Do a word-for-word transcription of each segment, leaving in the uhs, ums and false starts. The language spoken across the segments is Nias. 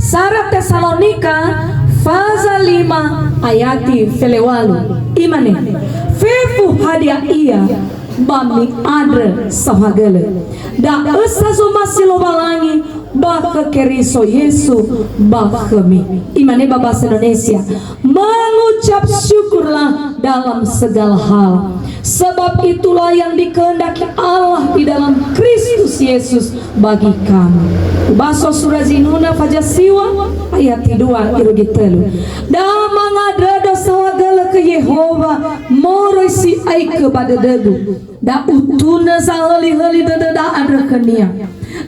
Sara Tesalonika, faza lima, ayati felewalu. Imane, "Fefu hadia ia ba mi'andrö saohagölö. Da'ö sa zomasi Lowalangi ba khö Keriso Yesu ba khömi." Imane ba bahasa Indonesia, "Mengucap syukurlah dalam segala hal. Sebab itulah yang dikehendaki Allah di dalam Kristus Yesus bagi kamu." Ubaso sura zinunö faza siwa, ayati dua irugi tölu. Da mangandrödo saohagölö khö Yehowa moroi si'aigö ba dödögu. Da utunö zahölihöli dödöda andrö khönia.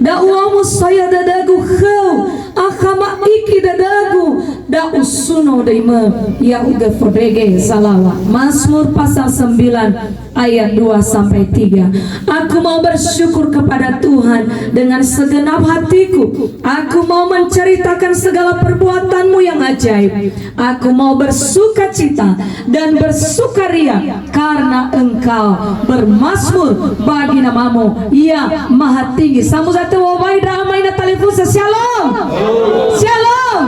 Da u'omusoi'ö dödögu khöu, akha ma'iki dödögu, da usuno döimö, ya'ugö fondrege zalaŵa. Mazmur pasal sembilan ayat dua sampai tiga. Aku mau bersyukur kepada Tuhan dengan segenap hatiku. Aku mau menceritakan segala perbuatanmu yang ajaib. Aku mau bersukacita dan bersukaria karena Engkau, bermazmur bagi nama-Mu, ya Maha Tinggi. Samuza tö wobai ndra ama ina talifusö. Shalom. Shalom.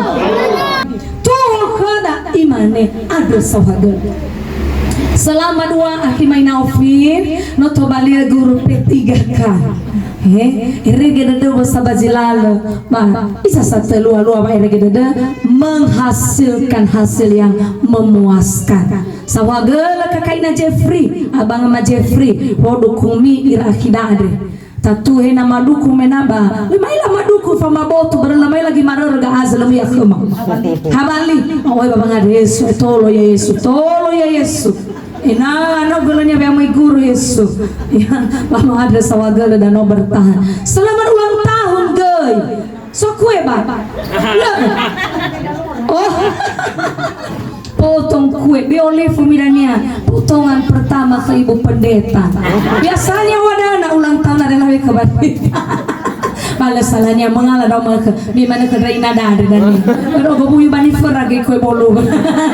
Tuhu khöda imane, andrö saohagölö. Selama dua akhi mai Naufir, no tobali guru P tiga K. He, erege dödöu ba saba zi lalö, ba, isa sa tölu alua wa erege dödö, menghasilkan hasil yang memuaskan. Saohagölö kakaina Jeffrey, abang ama Jeffrey, produk kumi ira akhida andre. Tatu he na maduku mena ba, lö mai la maduku fa mabotu, barö lö mai lagi marörö ga azö lö muya khöma. Habali, oi baba ngade Yesu, tolo ya Yesu, tolo ya Yesu. Ina, no gölönia wea möi guru Yesu. Ya, lalu andrö saohagölö dan no bertahan. Selamat ulang tahun, göi. So kue, ba? Lö. Oh. Potong kue. Be olifu midania. Potongan pertama ke Ibu Pendeta. Biasanya wadana ulang tahun adalah ke Ba lö salania mangala dao mölö khö, me manö khö ndra ina dade dania. Ero gobuyu bani föra ge kue bolu.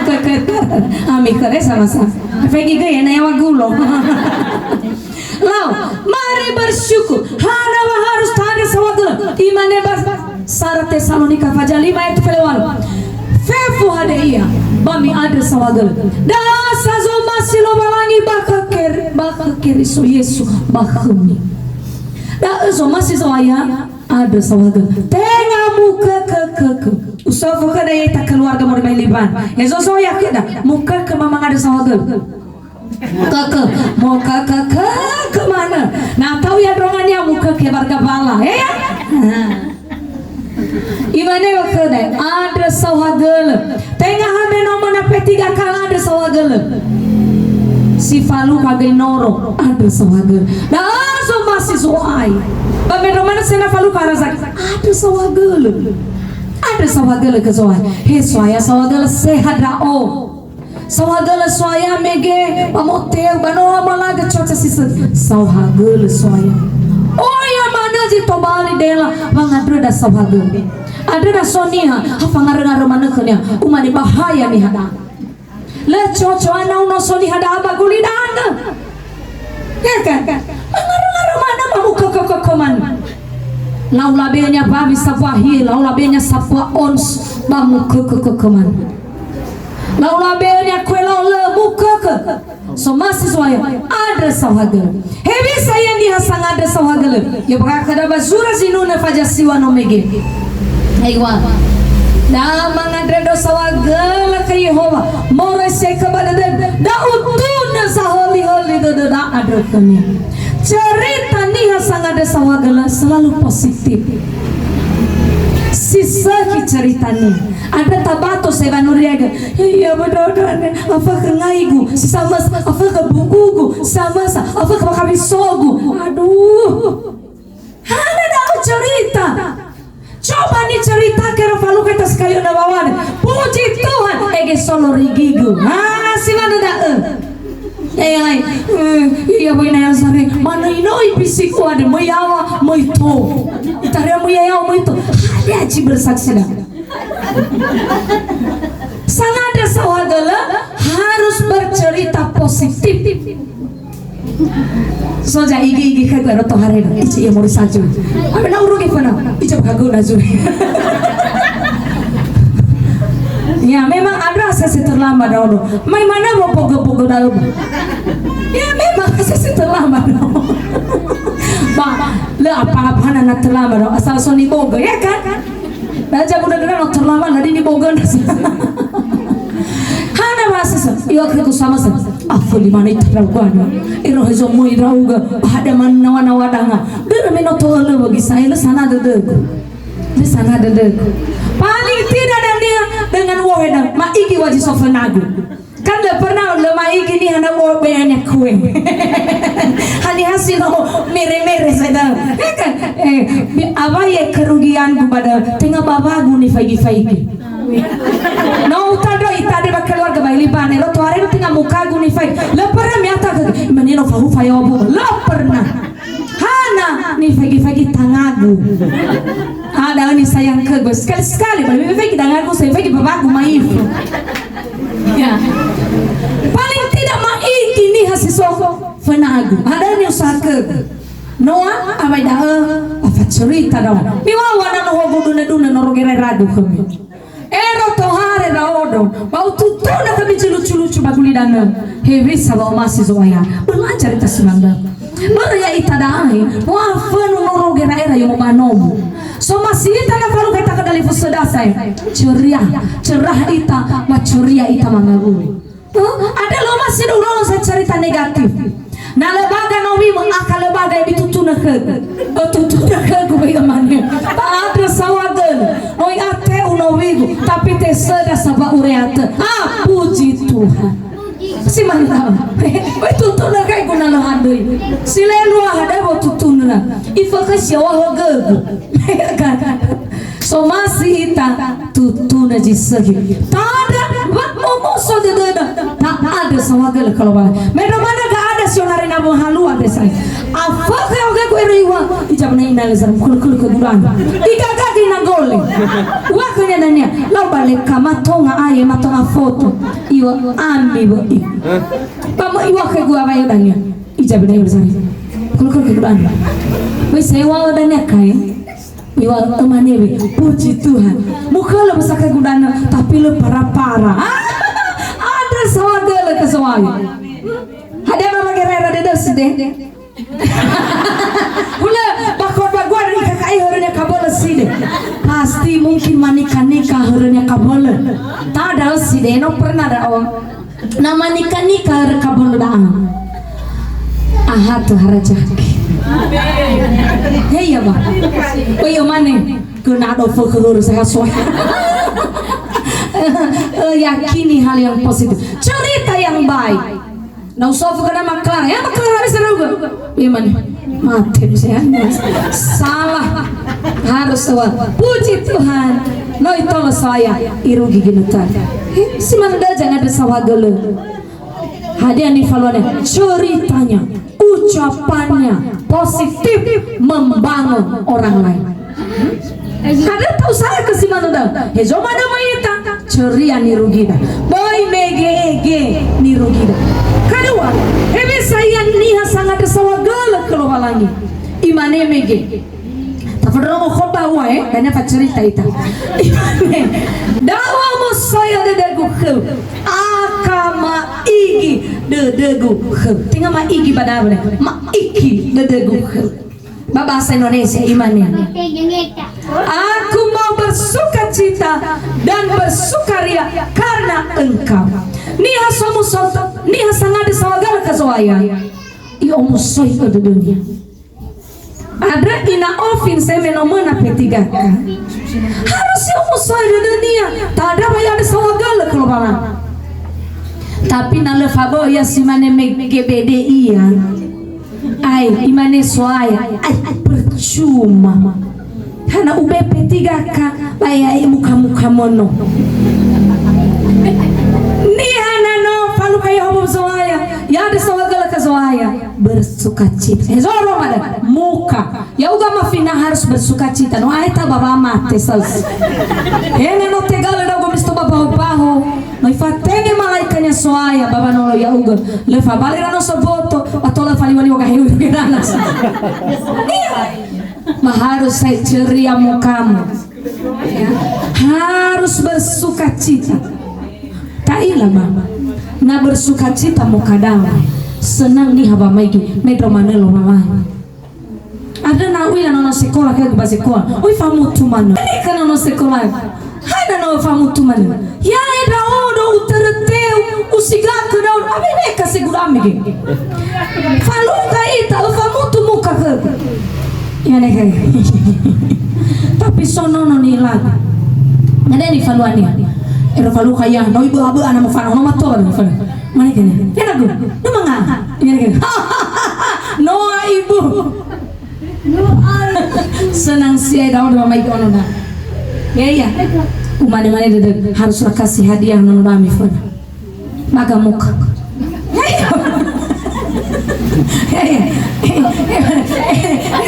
Kue, kue, ami kere sama-sama. Fegi ge ya, na yawa gulo. Lau, mari bersyukur. Hana wa harus ta'andrö saohagölö. Imane ba sara Tesalonika faza lima ayat felewalu. Fefu hadia ia, ba mi'andrö saohagölö. Da sa zomasi Lowalangi ba khö Ker-, ba khö Keriso Yesu ba khömi. Da'ö zomasi Zo'aya, andrö saohagölö. Tenga mukökökökö. Usofu khöda ya'ita keluarga moroi mai Liban. Ezo Zo'aya khöda, mukökö ma mangandrö saohagölö. Kökö, mukökökökö manö. Na tau ya ndrongania mukökö barga bala, eh? Imane wa khöda, andrö saohagölö. Tenga ha me no möna P tiga K, andrö saohagölö. Si falukha göi noro, andrö saohagölö. Da'ö zomasi Zo'aya. Ba me no möna sena falukha Razaki, andrö saohagölö. Andrö saohagölö khö Zo'aya. He So'aya saohagölö sehat ndra'o. Saohagölö So'aya mege ba moteu ba no amalagö cuaca si sö-, saohagölö So'aya. Oya manö zi tobali dela wangandröda saohagölö. Andrö na so niha, ha fangarö-ngarö manö khönia, umane bahaya niha da'a. Lö coco anau no so niha da'a ba gulidanö. Ya kan? Mangarö-ngarö manö ba mukökökökö manö. Lau labenya bawi sambua hie, lau labenya sambua ons ba mukökökökö manö. Lau labenya kue lau lö mukökö. Somasi Zo'aya, andrö saohagölö. Hewisa ia niha sangandrö saohagölö? Ya bakha khöda ba zura zinunö faza siwa no mege. Aiwa. Da mangandrödo saohagölö khö Yehowa, moroi si aigö ba dödöda, da utunö zahölihöli dödöda andrö khönia. Cerita niha sangandrö saohagölö selalu positif. Si sökhi cerita niha. Andrö tabato sewa nuriaigö. Iya, bedodo ne. Afökhö ngaigu, si samösa. Afökhö bu'ugu, si samösa. Afökhö bakamisogu. Aduh. Hana da'ö cerita. Coba nicerita kera falukha ita sekali na bawane. Puji Tuhan, ege solo rigigu. Ha, si manö da'ö. Eh, hai. Eh, iya, boina ya sare. Manö inoi bisik, oh, ada möi yaŵa, möi to. Itaria möi yaŵa, möi to. Ada aji bersaksi dah. Sangandrö saohagölö harus bercerita positif. Soja igi-igi khögu ero tohare, ice ia moroi saju. Amena urugi fana, ice bakha göna zui. Sese terlambat da'ö. Mai mana mau pogö-pogö da'ö. Ya memang sese terlambat da'ö. Ba, lö apa-apa na terlambat da'ö. Asal so nibogö, ya kan? Ba jago udah no terlambat, lö nibogö. Hana ba sese. Iŵa'ö khögu samösa. Aföli manö ita ndra'ugö. Ero hezo möi ndra'ugö. Ba hadia manawa-nawa danga. Dörö me no to'ölö bagi saya lö sana dödögu. Lö sana dödögu. Paling tidak dania dengan wohe dan ma'igi wajib so fönagu. Kan lö pernah lö ma'igi niha na wohe be'ania kue. Haniha si no mere-mere sedang. Ya kan? Eh, bi-, apa ya kerugianku pada tenga bawagu nifaigi-faigi. No utandrö ita de ba keluarga ba Liban, ero tohare no tenga mukagu nifaigi. Lö pernah mi'ata khögu, mane no fahufa ya obu. Lö pernah. Hana, nifaigi-faigi tangagu. Ada ni sayang khögu. Sekali-sekali, ba nifaigi tangagu, saya faigi bawagu maifu. Ya. Paling tidak ma'igi niha si so fönagu. Ada ni usaha khögu. Noa, awai da'ö, afa cerita da'ö. Miŵa'ö na no hogu dune-dune no rogereragu khömi. Ero tohare ndra'odo, ba ututuna khömi zi lucu-lucu ba gulidanö. Hewisa wa'omasi Zo'aya. Belajar ita si manö. Börö ya'ita da'e, wa'afönu noro gera'era yomo ba nomo. Somasi ita na falukha ita khö dalifusöda sa'ae. Ceria, cerah ita, ba ceria ita mangawuli. Hah? Ada lö omasi dua orang saya cerita negatif. Na lö baga nowimu, akha lö baga ya bitutunö khögu. Ötutunö khögu ba imane. Ba andrö saohagölö. No i'ate'u nowigu, tapi tesöda sa ba ureatö. Ah, puji Tuhan. Si mantap. Ba itutunö khögu na lö hadöi. Si lö eluaha da'e wotutunö. Ifökhö si ya'ohagögu. Kan? Somasi ita tutunö zi sökhi. Tada, wa, momuso dödöda. Ta'andrö saohagölö khö Lowalangi. Mendrö manö ga ada si onare na wöhalua desa. Afökhö ogegu ero iŵa'ö. Ijabana ina lezar mukölö-kölö khö gudana. Igagagi na gole. Wa khönia dania. Lau ba leka matonga ae, matonga foto. Iŵa'ö ami wö'i. Ba mö iŵa'ö khögu awai dania. Ijabana ina lezar. Mukölö-kölö khö gudana. Wei sewa dania kae. Iŵa'ö mane we, puji Tuhan. Mukölö bösö khö gudana, tapi lö para-para. Ah, andrö saohagölö khö Zo'aya. Hadia ba gera'era dödö side? Hulö, ba khotbah gua dari K K I hörönia kabölö side. Pasti mungkin manika-nika hörönia kabölö. Tada side, no pernah da'ö. Na manika-nika hörö kabölö da'a. Aha tuh harajaki. He iya, Bang. Oh iya, mane. Kena ada fö khö hörö saya soal. Eh, yakini hal yang positif. Cerita yang baik. Na usofu kena maklar. Ya, maklar habis seru. Iya, mane. Mate saya. Salah. Harus awal. Puji Tuhan. No itolo saya. Irugi ginutan. Eh, si manda jangan ada saohagölö. Hadia nifaluania, ceritanya, ucapannya positif membangun orang lain. Ada tak usah ke si mana dah. Hezo mana maita, ceria nirugida. Böi mege-ege nirugida. Kedua, hebe saya niha sangat saohagölö khö Lowalangi. Imane mege. Tafondrongo khotbah ua, eh, dania facerita ita. Imane, da'ö omusoyo dödögu khöu, akha ma'igi dödögu khöu. Tenga ma'igi ba da'ö, ma'igi dödögu khöu. Ba bahasa Indonesia, imane. Aku mau bersukacita dan bersukaria karena engkau. Niha somuso, niha sangadö saohagölö khö Zo'aya. I'omusoi'ö dödönia. Andrö ina ofin seme no möna P tiga K. Harus ya omusoi'ö dödönia. Tada ba ya'andrö saohagölö khö Lowalangi. Tapi na lö fabö'ö ia si mane mege bede ia. Ai, imane Zo'aya. Ai, percuma. Hana ube P tiga K, ba ya'e muka-muka möno. Niha na no falukha Yehowa Zo'aya. Ya'andrö saohagölö khö Zo'aya. Bersukacita. Eh, zoro mada. Muka. Ya'uga mafina harus bersukacita. No aeta ba wamate saus. Hena no tegale dogo misto ba baho-baho. No ifatenge malaikanya Zo'aya ba wanolo ya'uga. Lö fabali ra no soboto. Ba tola faliwali waga heu gerana. Iya. Ma harus saya ceria mukamu. Ya. Harus bersukacita. Ta'ila ba, na bersukacita mokadau, senang niha wamaigi, me ndrao manö Lowalangi. Andrö na ui na nono sekola khögu ba sekola. Oi famutu manö. Ka nono sekola. Hai na no famutu manö. Ya e ndraodo utörö teu, usigakö ndraodo. Abi ne ka segula amege. Falukha ita, öfamutu muka khögu. Imane khögu. Tapi so nono nilagu. Ngade ni faluania. Ero falukha ya, no ibu abu ana mufana, no matoa na mufana. Mane khögu. Ya nagu. No manga. Imane khögu. No ibu. Senang siai daun dua mai kono na. Ya, ya. Umane-mane dede harus la kasih hadiah nono dami fana. Baga muka. Ya, ya. Ya, ya.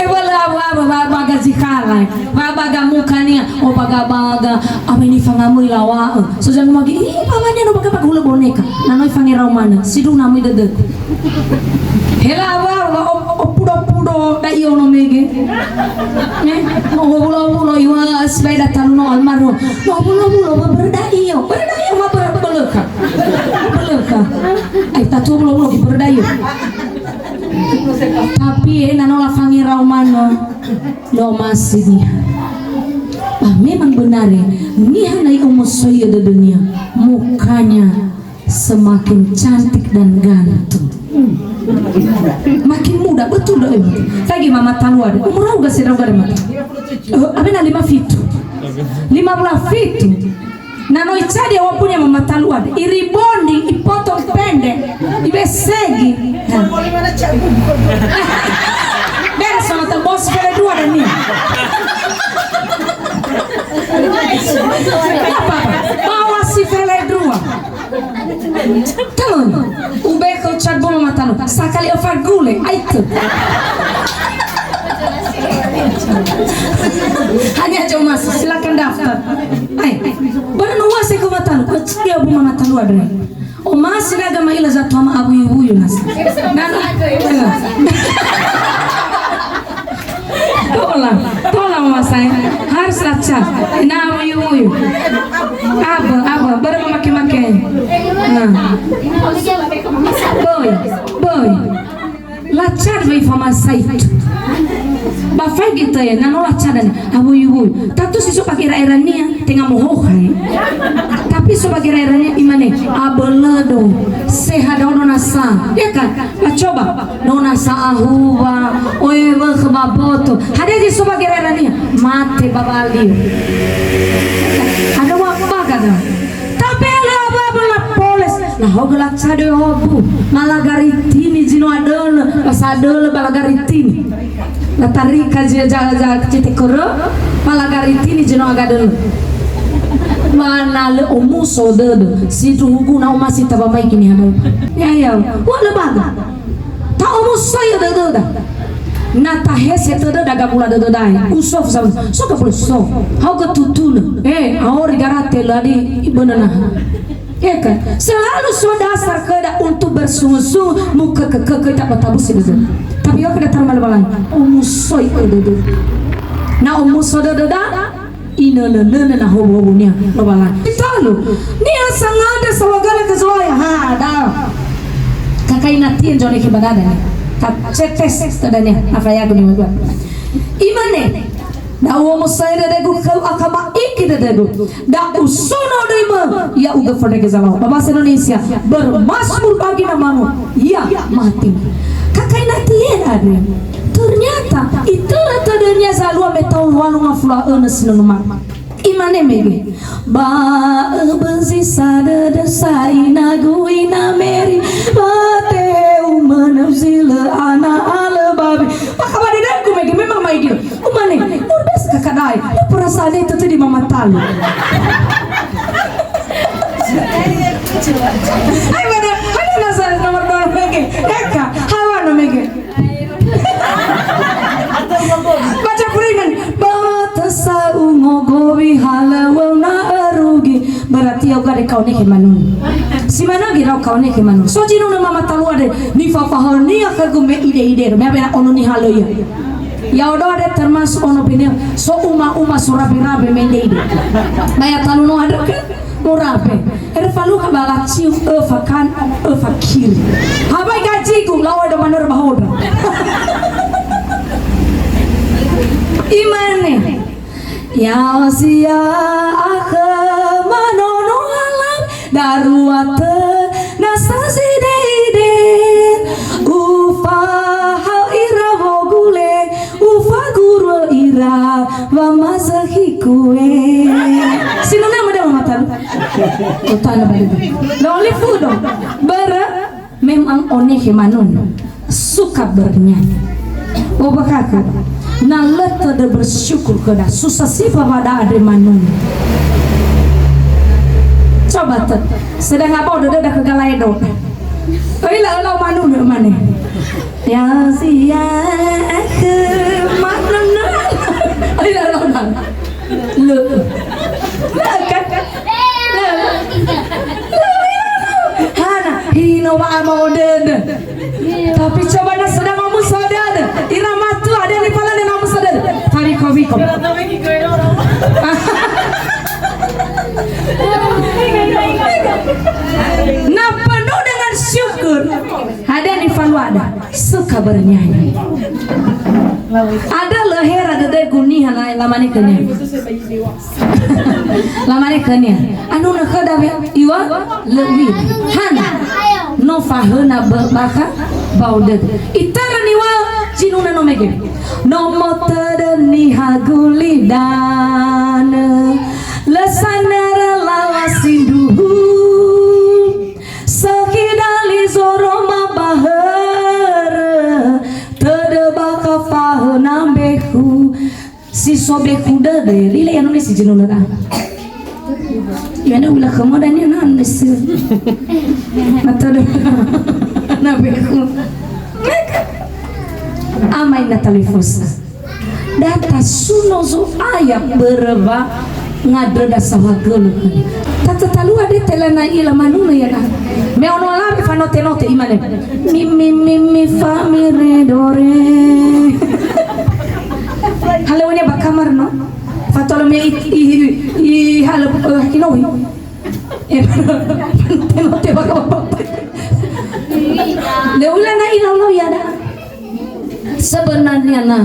Eh, wala apa, apa, ba-, baga zikala. Ba-, baga muka nia. Oh, baga-baga. Apa ini fangamui lawa. So jangan lagi. Ih, pamanya no baga-baga hula boneka. Na noi fangerau mana. Siduna mui dede. Hela wa, wa, o, o pudo-pudo da'i ono mege. Eh, no wulo-wulo iwa sepeda talu no almarhum. No wulo-wulo wa berda'i yo. Berda'i yo ma ber-, beleka. Beleka. Ai, tatu wulo-wulo ki berda'i yo. Tapi, eh, na no la fangerau mano. Lo masih niha. Ah, memang benar ya. Niha na i'omosoi'ö dödönia. Mukanya semakin cantik dan ganteng. Makin muda, betul dong, eh. Lagi mama talua deh. Umur aku gak sedang gak ada mata. Oh, apa na lima fitu? Lima belas fitu. Na no icadi awapun ya mama talua deh. Iribonding, ipotong pendek, ibesegi. Nah. Beres sama terbos kali dua dan ini. Apa? Bawa si fele dua. Talon, ube kau cat boma mata lu. Sakali öfa gule, aitö. Hanya jauh masuk, silakan daftar. Ai, baru nua saya ke mata lu. Kau cat dia boma mata lu ada. Oh, masih ada agama ila jatuh sama abu ibu Yunus. Dan, tola, tola mama saya. Harus laca. Na uyu uyu. Apa, apa? Baru memakai-makai. Nah. Boy, boy. Laca wei fama saya. Ba faigi tö ya, na no laca dan. Abu ibu. Tatu si so pake era-era nia, tenga mohoha ya. Tapi so pake era-era nia imane, abölö do. Seha do nasa. Ya kan? Ba coba. No nasa ahuwa, oe wökhö ba boto. Hadia zi so ba gererania? Mate ba bali. Ada wa baga da. Tabelö ba bala poles. Na hogö la cade obu. Malagaritini zi no adölö. Ba sadölö ba lagaritini. La tarika zi ja, ja, cete koro. Malagaritini zi no agadölö. Mana lö omuso dödö. Sindruhugu na omasi taba mai kini hanu. Ya, ya. Wa lö baga. Ta'omusoi'ö dödöda. Na tahese tödöda gabula dödöda. Usofu sa-, so gabula so. Hau ke tutulö. Eh, aori garate lö adi ibönö naha. Ya kan? Selalu so dasar khöda untuk bersungut-sungut, mukökökökö tak batabusi dödö. Tapi oke datang malam-malam. Omusoi'ö dödö. Na omuso dödöda, Inönönönö na howuhowunia Lowalangi. Italu, niha sangandrö saohagölö khö Zo'aya, ha, da. Kakaina tie nzone khö badada ni. Ka cetes tödania, afayagu ni mabua. Imane, da u'omosoi'ö dödögu khöu akha ma'iki dödögu. Da usuno döimö, ya'ugö fondrege zalao. Ba bahasa Indonesia, bermasmur bagi namamu, ya mati. Kakaina tie andre. Ternyata, itörö tödönia zalua me taun walu ngafulu a önö si no numana. Imane mege, "Ba öbözi sadödö sa inagu ina Meri, ba te'u mönö zi lö ana alö babi." Maka ba dödögu mege, memang mai gini. Umane, "Luar biasa kakak dai, lu perasaan itu tuh di mama talu." Hai, mana, mana nasa nomor dua mege? Eka, hawa no mege. Baca purinan, "Bata sa'u ngogowi halöwöu na örugi." Berarti ya'ugö de kaone ke manun. Si manö ge rau kaone ke manun. So zinunö mama talua de, nifafahaonia khögu me ide-ide. Me abena ono nihalö ia. Ya'odo de termasuk ono bene. So uma-uma so rabe-rabe me ide-ide. Ba ya talu no andrö ke? Ora be, ere falukha ba laciu öfa kan, öfa kiri. Habai gajigu, lau edo manör ba hodra. Imane, ya sia akhö manono alam, darua tö nasa zidede, ufaha ira wogule, ufaguru ira wamazökhiku e. Sinunö mödöma matalu. Utana balik. Loli fudo. Börö memang onehe manun. Suka bernyanyi. Obakaka. Na lö tödö bersyukur khöda. Susah sifa wada andre manun. Coba tö. Sedang abau dödöda khö galaedo. Oi la ölau manun mane. Ya sia akhö manono. Ayo, lö, lö. Lö kan? Lö. Hana, hino ba ama odede. Tapi coba na sedang omuso dede. Ira matu ada ni pala na omuso dede. Tari kowi ko. Na penuh dengan syukur. Ada ni faluada. Suka bernyanyi. Ada lö hera dödögu niha la-, lamane khönia. Lamane khönia. Anu na khöda we iwa lö wi. Hana. No fahöna bö-, bakha bau dödö. Itara niwa zinunö no mege. No motödö niha gulidanö. Lö sanara lala sindruhu. Sakhi dali zoroma ba hörö, tödö bakha fahöna mbehu. Si so bekhu dödö, lile ya none si jenolö da. Ya na ula khömö dania na nesi. Na tödö na bekhu. Amai na talifosa. Da tasuno Zo'aya börö wa ngandröda saohagölö. Tatatalua de telana ila manunö ya na. Me ono alawe fanote-note imane. Mi, mi, mi, mi, fa, mi, re, do, re. Halöŵönia ba kamar no. Fatolo me i, i, i, halö, eh, inohi. Eh, fanote-note ba kamar. Le ula na ila lo ya da. Sebenarnya na,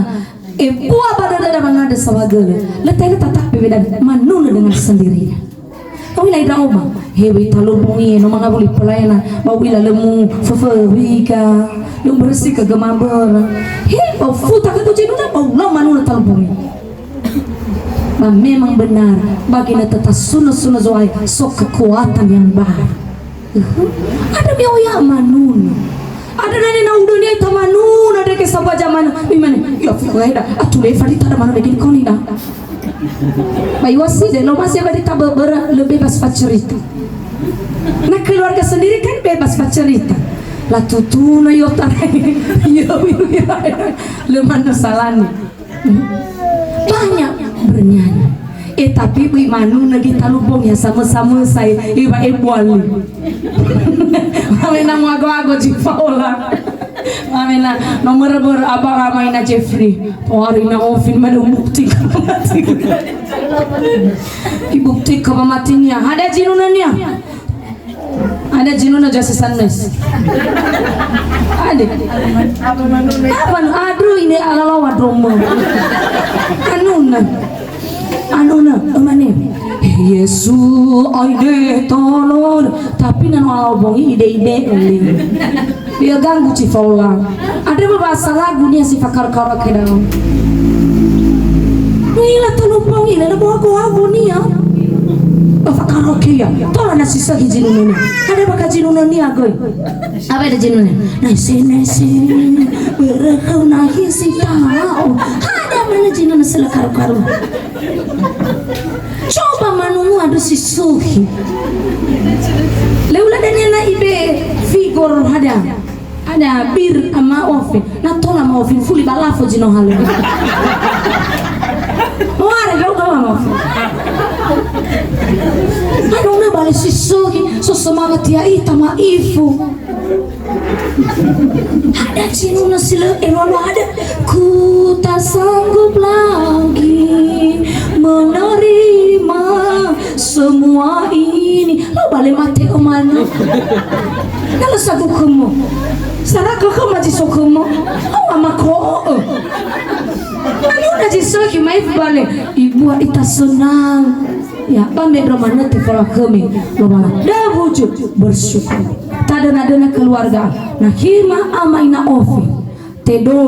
Ebua ba dödöda ba ngandrö saohagölö. Lö tenö tatape wedan manunö dengan sendirinya. U'ila ira oma, hewe talubungi no mangawuli pelayanan, ba u'ila lö mu föföwi ka, lö mu bersih ka gemamböra. He, ba ufuta ka tu jenuna, ba ulau manunö talubungi. Ba memang benar, bagi na tatasunö-sunö Zo'aya, so kekuatan yang baru. Ada me oya manunö. Ada nane na udo ni ta manunö deke saba zaman. Imane, ya fuku eda, atule fadi tada mana deke koni da. Bai wasi de lo masih badi ta bebera lebih bas facerita. Na keluarga sendiri kan bebas facerita. La tutuna yo tarai. Yo, yo, yo. Le mana salani. Banyak bernyanyi. Eh, tapi böi manunö göi talubungi ya samö-samö sai iwa ebuali. Mamena muago-ago zi faola. Mamena nomor ber abang amaina Jeffrey. Poari na ofin mana bukti. Ibukti ke mamatinya. Ada jinunönia. Ada jinunö jasa sanes. Ada. Apa nu? Aduh, ini alalawa droma. Anunö. Anunö, emane. Yesu, aide tolong. Tapi nano alobongi ide-ide eli. Dia ganggu cifola. Ada bahasa lagu nia si fakar-kar ke dalam. Ila talubungi, ila bawa goa nia. Ba fakar oke ya. Tola na sisa hiji nunönia. Ada baka jinunönia göi. Apa ada jinunö? Nese, nese. Berekau na hisi tahu. Ada mana jinunö sila karu-karu. Coba manunö ada si suhi. Leula dania na ibe figor ada. Ada bir ama ofe. Na tola ma ofe fuli ba lafo zino halo. Moare gau gau ama ofe. Ada una bale si suhi. So semangat ya ita ma ifu. Ada jinunö si lö ero ada. Ku tak sanggup lagi menerima semua ini. Tau bale mate omano. Nalo sagu khömo. Sara khökhö ma zi so khömo. Awa mako'o. Anu na zi so ki mai bale. Ibuat ita senang. Ya, ba me ndro manö tefawa khömi. Lo bala. Da wujud bersyukur. Tadöna-döna keluarga. Na hima ama ina ofi. Tedo.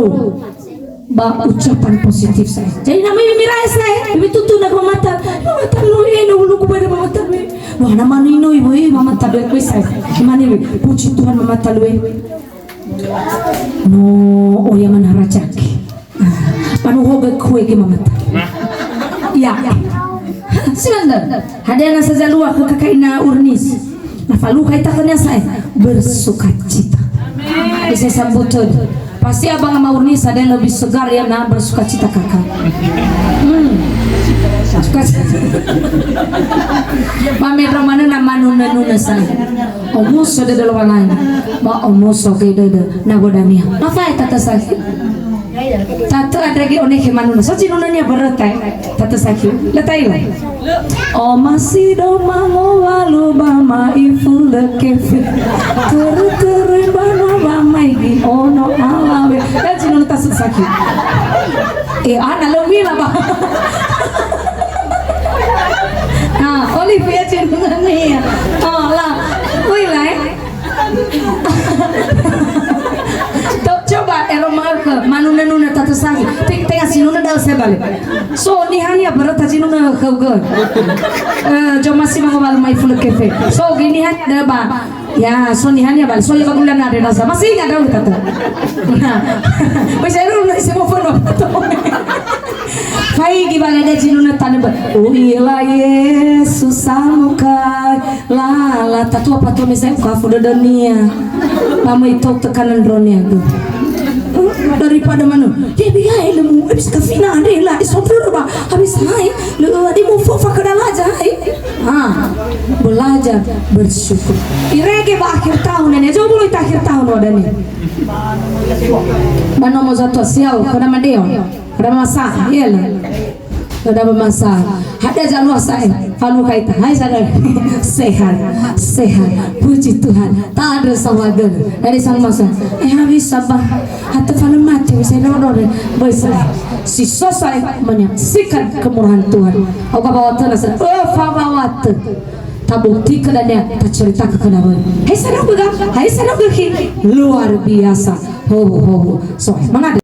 Ba ucapan positif saya. Jadi na miwi mirae saya, miwi tutu na mamata, mamata lue, na huluku pada mamata lue. Wah, na manu ino ibu, eh, mamata lue, kue saya. Mani ibu, puji Tuhan mamata lue. No, oya mana rajaki. Ah, manu hoga kue ke mamata. Ya. Silakan. Hadia na saja lua ke kakaina Urnis. Na falukha ita khönia sa'ae, bersukacita. Amin. Bisa sambut. Pasti abang ama Urnis ada yang lebih segar ya, na bersukacita kaka. Hmm. Sukacita. Ba me ndro manö na manunö-nunö sa'ae. Omuso dödö Lowalangi. Ba omuso göi dödö. Na godania. Mafae tata sa'ae. Tatö andre göi one khö manunö. So zinunönia böröta, eh. Tatö sa'ae. Lö ta'ila. Omasi do mangowalu ba ma'ifu lö kefe. Törö-törö ba no ba maigi ono alawe. Ya zinunö tasö sa'ae. Eh, ana lö uila ba. Ah, olive ya zinunönia. Oh, la. Uila, eh. To, coba ero ma'ökhö, manunö-nunö tatö sa'ae. Te-, tenga sinunö da'ö sebale. So, nihania böröta zinunö khöugö. Eh, joma si mangowalu ma'ifu lö kefe. So, göi nihania da'ö ba. Ya, so nihania bale. So, ya ba gula nade rasa. Masih ingat da'ö tatö. Nah. Masih ada lu nasi mau foto. Faigi ba lada zinunö tanö ba. U'ila Yesu samukai. Lala, tatua patua me saya ukafu dödönia. Ba möi tou tökanö ndronia gö. Daripada manö. Dia biaya ilmu, eh, bisa kafina andre la, isodor ba. Habis hai, lö, di mu fofa ke dalaja hai. Ah, belajar bersyukur. Irege ba akhir tahun ini, coba mulai akhir tahun wadani. Ba nomor satu siau, pada madeo. Ada masa, iya lah. Ada masa. Ada jalur saya. Kalau kait, hai saya. Sehat, sehat. Puji Tuhan. Tak ada sawagan. Dari sang masa. Eh, habis sabar. Atau kalau mati, saya dodore. Boy saya. Si selesai menyaksikan kemurahan Tuhan. Oka bawa tenas. Eh, fa bawa te. Tabukti kedania, tacerita ke kenapa. Hai sana bega, hai sana begi. Luar biasa. Ho, ho, ho. So, mangada.